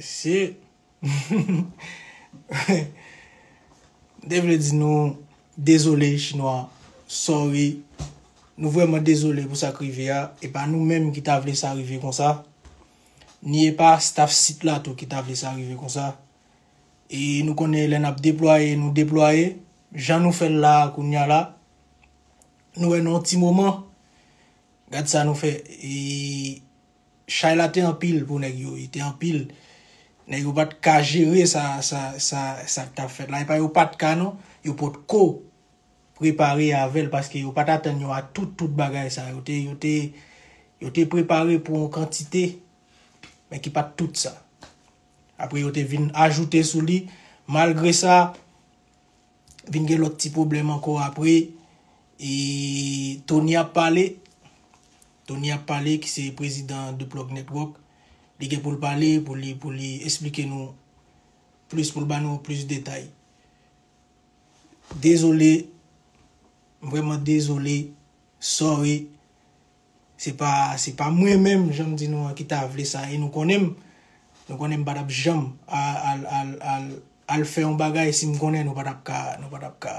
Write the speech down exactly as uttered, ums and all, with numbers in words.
Se m te vle di nou dezole, chinwa, sorry. Nou vrèman dezole pou sa k rive a. E pa nou menm ki ta vle sa rive konsa. Ni e pa staff sit la tou ki ta vle sa rive konsa. E nou konnen lè n ap deplwaye, nou deplwaye. Jan nou fè l la a kounye a la, nou wè nan yon ti moman, gad sa nou fè. E chay la te anpil pou nèg yo, li te anpil. Nèg yo pa t ka jere sa, sa, sa, sa k t ap fèt la. E pa yo pa t ka non, yo potko prepare avè l paske yo pa t atann yo a tout, tout bagay sa. Yo te, yo te, yo te prepare pou yon kantite, men ki pa t tout sa. Apre yo te vin ajoute sou li. Malgre sa, vin gen lòt ti pwoblèm ankò apre. E Tony ap pale. Tony ap pale, ki se prezidan de Plug Network. Li gen pou l pale, pou li, pou li esplike nou plis, pou l ba nou plis detay. Dezole, m vrèman dezole, sorry. Se pa, se pa mwen menm, jan m di nou an, ki ta vle sa. E nou konnen m, nou konnen m pa t ap janm al, al, al, al, al fè yon bagay si m konnen nou pa t ap ka, nou pa t ap ka